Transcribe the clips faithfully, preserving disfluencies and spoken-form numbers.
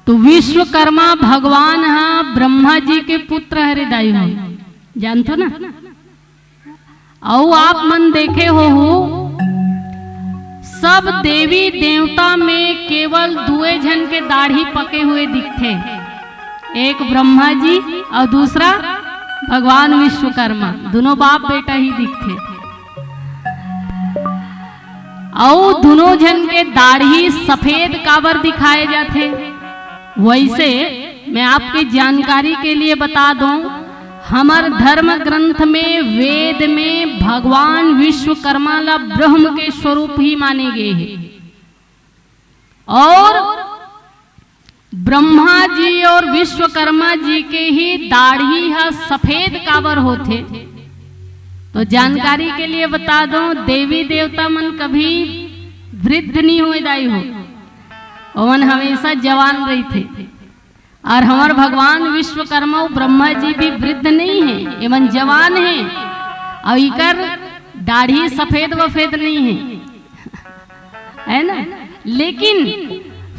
तो विश्वकर्मा भगवान ह ब्रह्मा जी के पुत्र हरे दाई हो, जानथो ना? अउ आप मन देखे होहू, सब देवी देवता में केवल दुए झन के दाढ़ी पके हुए दिखथे, एक ब्रह्मा जी अउ दूसरा भगवान विश्वकर्मा, दोनों बाप बेटा ही दिखथे। अउ दुनों झन के दाढ़ी सफेद काबर दिखाए जाथे? वैसे मैं आपके जानकारी के लिए बता दूं, हमर धर्म ग्रंथ में, वेद में भगवान विश्वकर्मा ला ब्रह्म के स्वरूप ही माने गए हे। और ब्रह्मा जी और विश्वकर्मा जी के ही दाढ़ी ह सफेद काबर होथे? तो जानकारी के लिए बता दो, देवी देवता मन कभी वृद्ध नहीं होए दाई हो, ओमन हमेशा जवान रहिथे। और हमर भगवान विश्वकर्मा अउ ब्रह्मा जी भी वृद्ध नहीं है, एमन जवान है। और इकर दाढ़ी सफेद वफेद नहीं है, है ना? लेकिन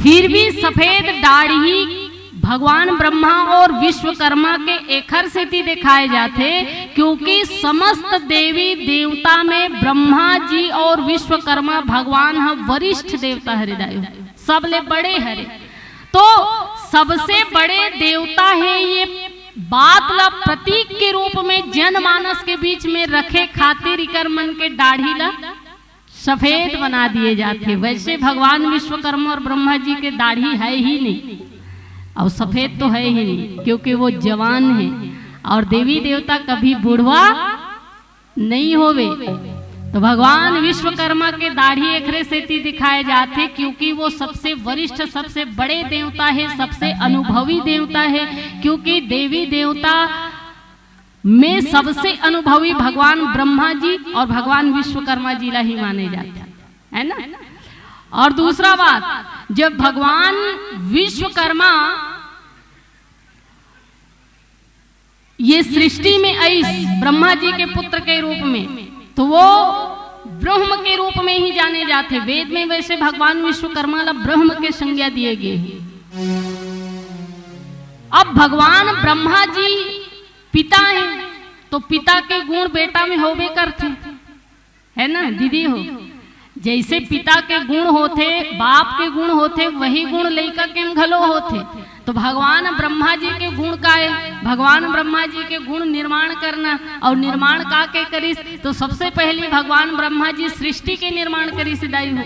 फिर भी सफेद दाढ़ी भगवान ब्रह्मा और विश्वकर्मा के एखर सेती दिखाए जाथे, क्योंकि समस्त देवी देवता में ब्रह्मा जी और विश्वकर्मा भगवान ह वरिष्ठ देवता हरे दाई हो, सबले बड़े हरे। तो सबसे बड़े देवता हे, ये बात ला प्रतीक के रूप में जनमानस के बीच में रखे खातिर इकर मन के दाढ़ी ला सफेद बना दिए जाथे। वैसे भगवान विश्वकर्मा और ब्रह्मा जी के दाढ़ी है ही नहीं, और सफेद तो है ही नहीं, क्योंकि वो जवान है। और देवी देवता कभी बुढ़वा नहीं होवे। तो भगवान विश्वकर्मा के दाढ़ी एखरे सेती दिखाए जाथे, क्योंकि वो सबसे वरिष्ठ, सबसे बड़े देवता है, सबसे अनुभवी देवता है, क्योंकि देवी देवता में सबसे अनुभवी भगवान ब्रह्मा जी और भगवान विश्वकर्मा जी ला ही माने जाथे, है ना? और दूसरा बात, जब भगवान विश्वकर्मा ये सृष्टि में आइस ब्रह्मा जी के पुत्र के रूप में, तो वो ब्रह्म के रूप में ही जाने जाथे। वेद में वैसे भगवान विश्वकर्मा ला ब्रह्म के संज्ञा दिए गए हैं। अब भगवान ब्रह्मा जी पिता हैं, तो पिता के गुण बेटा में होबे करथे, है ना दीदी हो? जैसे पिता के गुण होथे, बाप के गुण होथे, वही गुण लइका के म घलो होथे। तो भगवान ब्रह्मा जी के गुण का है? भगवान ब्रह्मा जी के गुण निर्माण करना। और निर्माण का के करिस? तो सबसे पहली भगवान ब्रह्मा जी सृष्टि के निर्माण करिस दाई हो,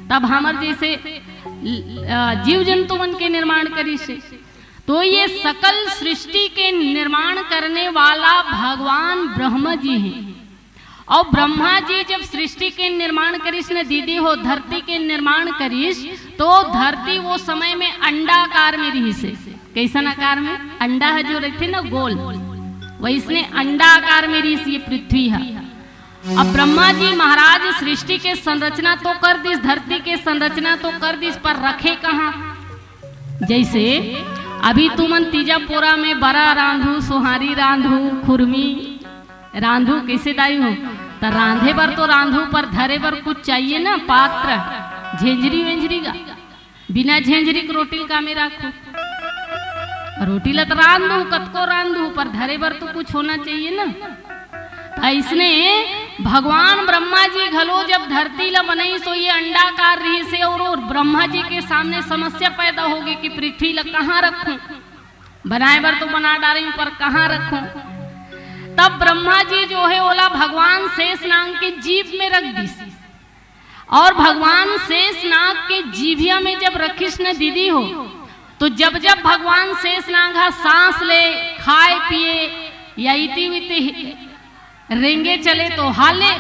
तब हमर जैसे, अ, जीव जंतु मन के निर्माण करिस। तो ये सकल सृष्टि के निर्माण करने वाला भगवान ब्रह्मा जी हैं। और ब्रह्मा जी जब सृष्टि के निर्माण करिस न दीदी हो, धरती के निर्माण करिस, तो धरती वो समय में अंडाकार में रहिस हे। कैसन आकार में? अंडा ह जो रहिथे ना गोल, वैसने अंडा आकार में रहिस ये पृथ्वी ह। अब ब्रह्मा जी महाराज सृष्टि के संरचना तो कर दिस, धरती के संरचना तो कर दिस, पर रखे कहाँ? जैसे अभी तुमन तीजा पोरा में बरा रांधू, सोहारी रांधू, खुरमी रांधू, कैसे दाई हो? त रांधे बर तो रांधू, पर धरे बर कुछ चाहिए ना, पात्र, झेंझरी वेंझरी का। बिना झेंझरी के रोटी ल कामे राखू? रोटी ल त रांधू, कतको रांधू, पर धरे बर तो कुछ होना चाहिए ना। त अइसने भगवान ब्रह्मा जी घलो जब धरती ल बनाइस, तो ये अंडाकार रहिस हे, और, और ब्रह्मा जी के सामने समस्या पैदा होगे कि पृथ्वी ल कहाँ रखूं, बनाए बर तो बना डारे हूं, पर कहाँ रखूं? तब ब्रह्मा जी जो है, ओला भगवान शेषनाग के जीभ में रख दिस। और भगवान शेषनाग के जीभिया में जब रखिस न दीदी हो, तो जब जब भगवान शेषनाग ह सांस ले, खाए पिए या इति विति रेंगे चले तो हाले,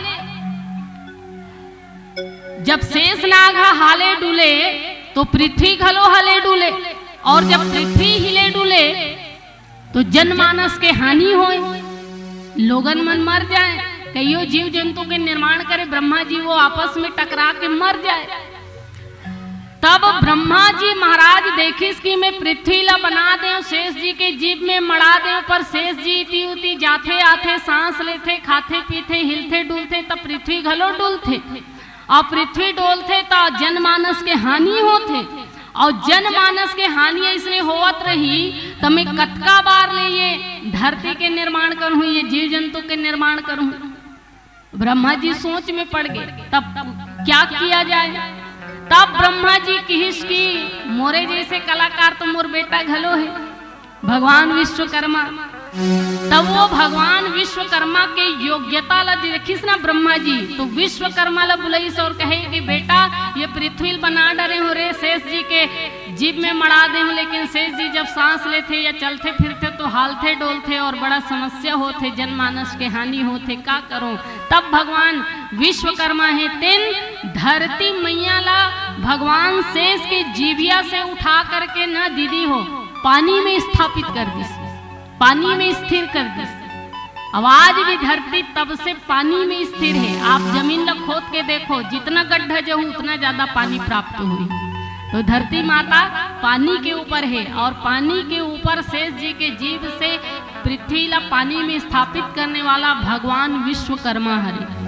जब शेषनाग ह हाले डुले, तो पृथ्वी घलो हाले डुले, और जब पृथ्वी हिले डुले, तो जनमानस के हानि होय, लोगन मन मर जाए। कईयो जीव जंतु के निर्माण करे ब्रह्मा जी, वो आपस में टकरा के मर जाए। तब ब्रह्मा जी महाराज देखिस कि मैं पृथ्वी ला बना देव, शेष जी के जीभ में मड़ा देव, पर शेष जी इति उति जाथे आथे, सांस लेथे, खाथे पीथे, हिलथे डुलथे, तब पृथ्वी घलो डुलथे। और पृथ्वी डोलथे त जनमानस के हानि होथे। अउ जनमानस के हानि अइसने होवत रही, त मैं कतका बार ले ये धरती के निर्माण करहूं, ये जीव जंतु के निर्माण करहूं। ब्रह्मा जी सोच में पड़ गए, तब क्या किया जाए? तब ब्रह्मा जी किहिस कि मोरे जैसे कलाकार तो मोर बेटा घलो हे, भगवान विश्वकर्मा। तब वो भगवान विश्वकर्मा के योग्यता ला देखिस ना ब्रह्मा जी, तो विश्वकर्मा ला बुलाइस और कहे कि बेटा, ये पृथ्वी ल बना डरे हो रे, शेष जी के जीभ में मड़ा दे हो, लेकिन शेष जी जब सांस लेथे या चलथे फिरथे तो हालथे डोलथे और बड़ा समस्या होथे, जनमानस के हानि होथे, का करो? तब भगवान विश्वकर्मा हे, तेन धरती मैया ला भगवान शेष के जीभिया से उठा करके न दीदी हो, पानी में स्थापित कर दिस, पानी में स्थिर कर दिस। अब आज भी धरती तब से पानी में स्थिर है। आप जमीन ला खोद के देखो, जितना गड्ढा जाहू उतना ज्यादा पानी प्राप्त होई। तो धरती माता पानी के ऊपर है और पानी के ऊपर शेष जी के जीभ से पृथ्वी ला पानी में स्थापित करने वाला भगवान विश्वकर्मा हरे।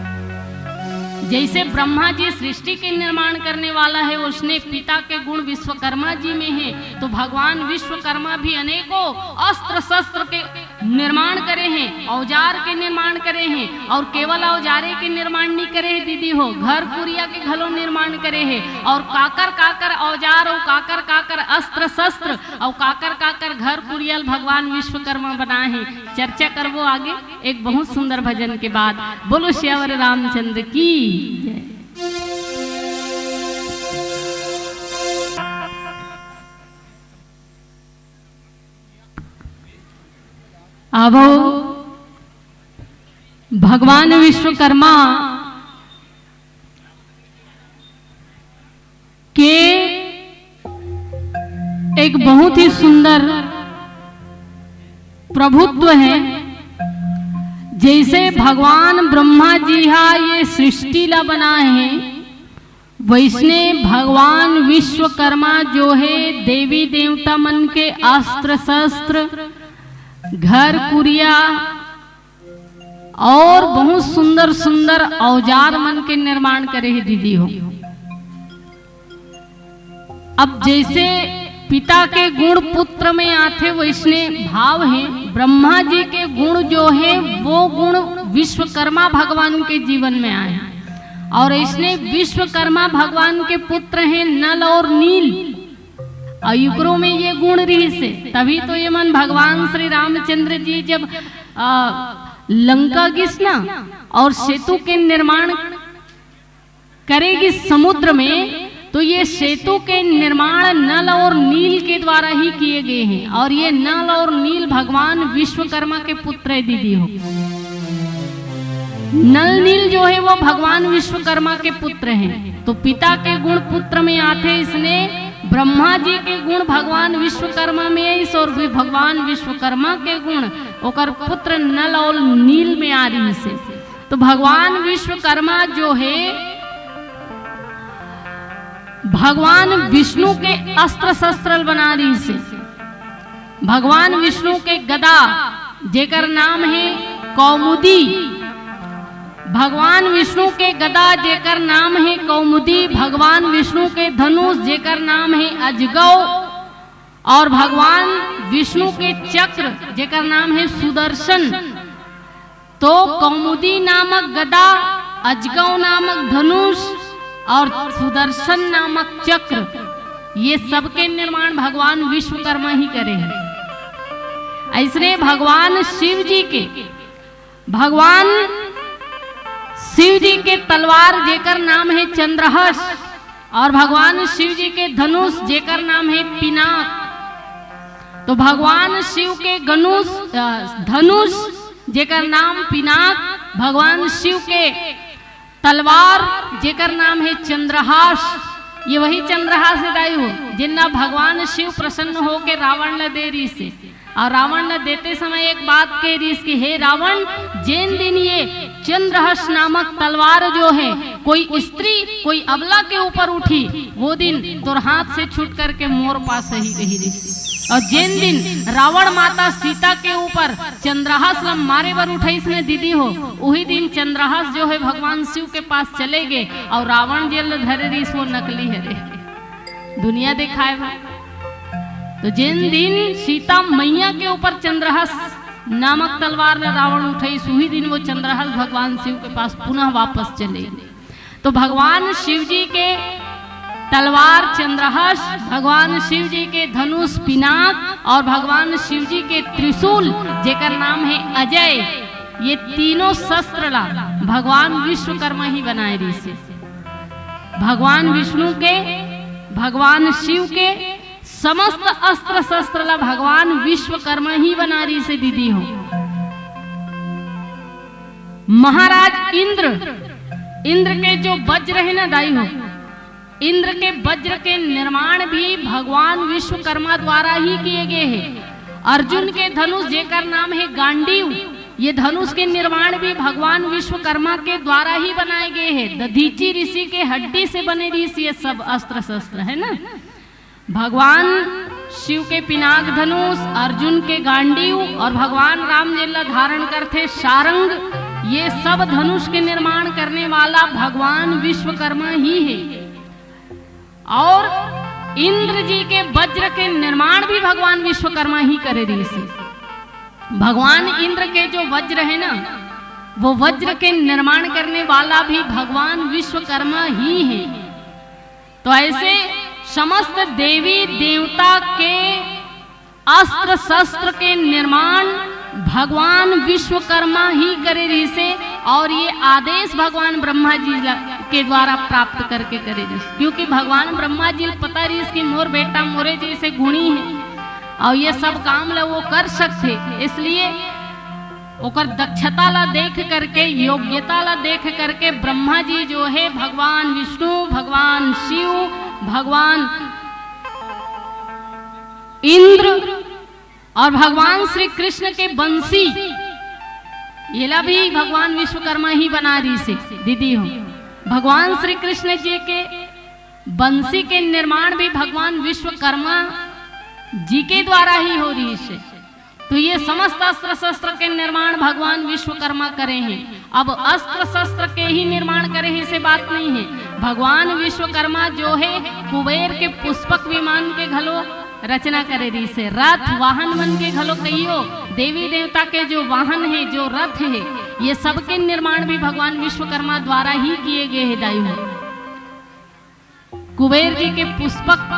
जैसे ब्रह्मा जी सृष्टि के निर्माण करने वाला है, उसने पिता के गुण विश्वकर्मा जी में है, तो भगवान विश्वकर्मा भी अनेकों अस्त्र शस्त्र के निर्माण करे हैं, औजार के निर्माण करे हैं, और केवल औजारे के निर्माण नहीं करे हैं दीदी हो, घर कुरिया के घलो निर्माण करे हैं, और काकर काकर औजार और काकर काकर अस्त्र शस्त्र और काकर काकर घर कुरिया ल भगवान विश्वकर्मा बनाए हैं। चर्चा करबो आगे एक बहुत सुंदर भजन के बाद। बोलो सियावर रामचंद्र की जय। आवो, भगवान विश्वकर्मा के एक बहुत ही सुंदर प्रभुत्व है। जैसे भगवान ब्रह्मा जी हा ये सृष्टि ला बनाए हैं, वैसने भगवान विश्वकर्मा जो है देवी देवता मन के अस्त्र शस्त्र, घर कुरिया और बहुत सुंदर सुंदर औजार मन के निर्माण करे हे दीदी हो। अब जैसे पिता के गुण पुत्र में आथे, वैसने भाव है ब्रह्मा जी के गुण जो है वो गुण विश्वकर्मा भगवान के जीवन में आए। और इसने विश्वकर्मा भगवान के पुत्र हैं नल और नील। और इकरो में ये गुण रहिस हे, तभी तो ये मन भगवान श्री रामचंद्र जी जब, आ, लंका गिस ना और सेतु के निर्माण करे गिस समुद्र में, तो ये सेतु के निर्माण नल और नील के द्वारा ही किए गए हैं। और ये नल और नील भगवान विश्वकर्मा के पुत्र है दीदी हो। नल नील जो है वो भगवान विश्वकर्मा के पुत्र हैं। तो पिता के गुण पुत्र में आथे, इसने ब्रह्मा जी के गुण भगवान विश्वकर्मा में आइस और भी भगवान विश्वकर्मा के गुण ओकर पुत्र नल और नील में आ रहिस हे। तो भगवान विश्वकर्मा जो है भगवान विष्णु के अस्त्र शस्त्र बना रहिस हे। भगवान विष्णु के गदा जेकर नाम है कौमुदी, भगवान विष्णु के गदा जेकर नाम है कौमुदी, भगवान विष्णु के धनुष जेकर नाम है अजगौ, और भगवान विष्णु के चक्र जेकर नाम है सुदर्शन। तो कौमुदी नामक गदा, अजगौ नामक धनुष और सुदर्शन नामक चक्र, ये सबके निर्माण भगवान विश्वकर्मा ही करे हैं। ऐसने भगवान शिव जी के, भगवान शिव जी के तलवार जेकर नाम है चंद्रहास और भगवान शिव जी के धनुष जेकर नाम है पिनाक। तो भगवान शिव के गनुष, अ, धनुष जेकर नाम पिनाक, भगवान शिव के तलवार जेकर नाम है चंद्रहास। ये वही चंद्रहास है दाई हो, जिन्ना भगवान शिव प्रसन्न होके रावण ला दे रहिस हे। और रावण ला देते समय एक बात कह रहिस कि हे रावण, जेन दिन ये चंद्रहास नामक तलवार जो है कोई स्त्री, कोई अबला के ऊपर उठी, वो दिन तोर हाथ से छूट करके मोर पास ही रही रहिस। और जेन दिन रावण माता सीता के ऊपर चंद्रहास ला मारे बर उठाइस ने दीदी हो, उही दिन चंद्रहास जो है भगवान शिव के पास चले गए और रावण जेन ला धरे रहिस वो नकली हरे। दुनिया देखाए बर। तो जेन दिन सीता मैया के ऊपर चंद्रहास नामक तलवार ल रावण उठाइस, उही दिन वो चंद्रहास भगवान शिव के पास पुनः वापस चले। तो भगवान शिव जी के तलवार चंद्रहास, भगवान शिव जी के धनुष पिनाक और भगवान शिव जी के त्रिशूल, जेकर नाम है अजय, ये तीनों शस्त्र ला भगवान विश्वकर्मा ही बनाए रिहिस हे। भगवान विष्णु के, भगवान शिव के समस्त अस्त्र शस्त्र ला भगवान विश्वकर्मा ही बना रिहिस हे दीदी हो। महाराज इंद्र, इंद्र के जो वज्र है ना दाई हो, इंद्र के वज्र के निर्माण भी भगवान विश्वकर्मा द्वारा ही किए गए हैं। अर्जुन के धनुष, जेकर नाम है गांडीव, ये धनुष के निर्माण भी भगवान विश्वकर्मा के द्वारा ही बनाए गए हैं। दधीचि ऋषि के हड्डी से बने रिहिस ये सब अस्त्र शस्त्र, है ना। भगवान शिव के पिनाक धनुष, अर्जुन के गांडीव और भगवान राम जेला धारण करथे सारंग, ये सब धनुष के निर्माण करने वाला भगवान विश्वकर्मा ही है। और इंद्र जी के वज्र के निर्माण भी भगवान विश्वकर्मा ही करे रिहिस हे। भगवान इंद्र के जो वज्र है ना, वो वज्र के निर्माण करने वाला भी भगवान विश्वकर्मा ही है। तो ऐसे समस्त देवी देवता के अस्त्र शस्त्र के निर्माण भगवान विश्वकर्मा ही करे रिहिस हे। और ये आदेश भगवान ब्रह्मा जी ला-, के द्वारा प्राप्त करके करे रिहिस, क्योंकि भगवान ब्रह्मा जी ल पता रिहिस कि मोर बेटा मोरे जैसे गुणी है और ये सब काम ला वो कर सकथे, इसलिए ओकर दक्षता ला देख करके, योग्यता ला देख करके ब्रह्मा जी जो है भगवान विष्णु, भगवान शिव, भगवान इंद्र और भगवान श्री कृष्ण के बंसी, येला भी भगवान विश्वकर्मा ही बना रिहिस हे दीदी हो। भगवान श्री कृष्ण जी के बंसी के निर्माण भी भगवान विश्वकर्मा जी के द्वारा ही हो रिहिस हे। तो ये समस्त अस्त्र शस्त्र के निर्माण भगवान विश्वकर्मा करे हैं। अब अस्त्र शस्त्र के ही निर्माण करे हैं, से बात नहीं है। भगवान विश्वकर्मा जो है कुबेर के पुष्पक विमान के घलो रचना करे रिहिस हे। रथ वाहन मन के घलो कहियो, देवी देवता के जो वाहन है, जो रथ है, ये सबके निर्माण भी भगवान विश्वकर्मा द्वारा ही किए गए हैं दाई हो। कुबेर जी के पुष्पक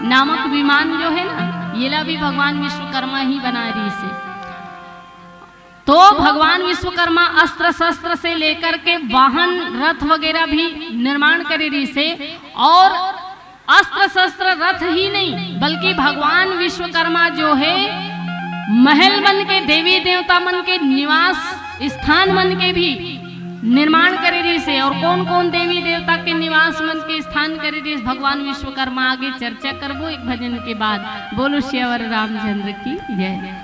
नामक विमान जो है ना, येला भी भगवान विश्वकर्मा ही बनाए रिहिस हे। तो भगवान विश्वकर्मा अस्त्र शस्त्र से लेकर के वाहन, रथ वगैरह भी निर्माण करे रिहिस हे। और अस्त्र शस्त्र, रथ ही नहीं, बल्कि भगवान विश्वकर्मा जो है महल मन के, देवी देवता मन के निवास स्थान मन के भी निर्माण करे रिहिस हे। और कौन कौन देवी देवता के निवास मन के स्थान करे रिहिस, भगवान विश्वकर्मा, आगे चर्चा करबो एक भजन के बाद। बोलो सियावर रामचंद्र की जय।